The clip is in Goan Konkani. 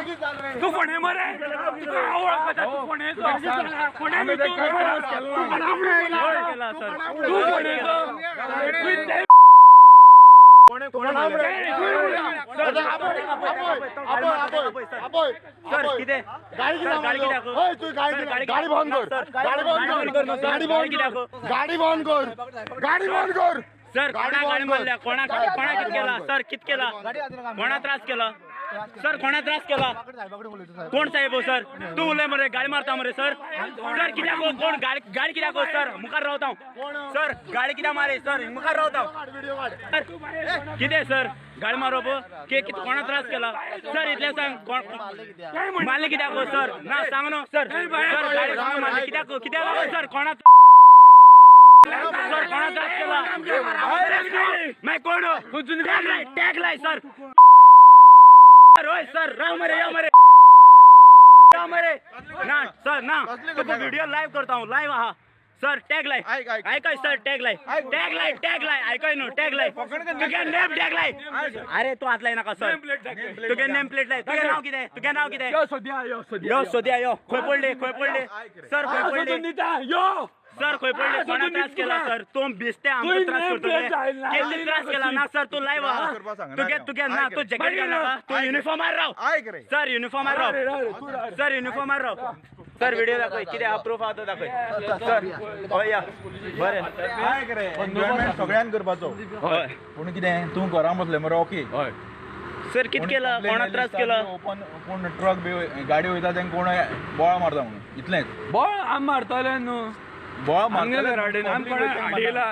तू फोणे मरे तुका हांव वळखता तू फोणेचो फोणे तू फोणेचो गाडी बंद कर गाडी बंद कर गाडी बंद कर सर कोणा गाडी मारल्या कोणा कोणा कित केला सर कित केला कोणा त्रास केला सर कोणा त्रास केला कोण साहेब हो सर तू उलय मरे गाडी मारता मरे सर सर कित्याक कोण गाडी गाडी कित्याक सर मुखार रावता सर गाडी कित्याक मारे सर मुखार रावता सर कितें सर गाडी मारप कोणा त्रास केला सर इतलें सांग कोण मारले कित्याक सर ना सांग न्हू सर सर गाडी मारले कित्याक कित्याक सर कोणा सर कोणा त्रास केला मैं कोण टॅग लाय टॅग लाय सर सर राव मरे यो मरे राव मरे ना सर ना तुका व्हिडिओ लाईव्ह करता हांव लाईव्ह आहा सर टॅग लाय आयकय सर टॅग लाय टॅग लाय टॅग लाय आयकय न्हू टॅग लाय तुगे नेम टॅग लाय अरे तू हात लाय नाका सर तुगे नेम प्लेट लाय तुगे नाव कितें तुगे नाव कितें यो सोद्या यो यो सोद्या यो खंय पडले खंय पडले सर खंय पडले यो सर खंय पडले कोणा त्रास केला सर तूं बेश्टे आमकां त्रास करतो केल्ले त्रास केला ना सर तूं लायव्ह आहा तुगे तुगे ना तूं जॅकेट घाल तूं युनिफॉर्मार राव सर युनिफॉर्मार राव सर युनिफॉर्मार राव सर व्हिडिओ दाखय कितें आहा प्रूफ आहा तो दाखय सर हय या बरें आयक रे एन्जॉयमेंट सगळ्यान करपाचो हय पूण कितें तूं घरां बसले मरे ओके हय सर कित केला कोणा त्रास केला ओपन कोण ट्रक बी गाडी वयता तेंका कोण बोळा मारता म्हणून इतलेंच बोळ आमी मारतले न्हू बोळा आमगे घराडेन आमी कोणा हाडयला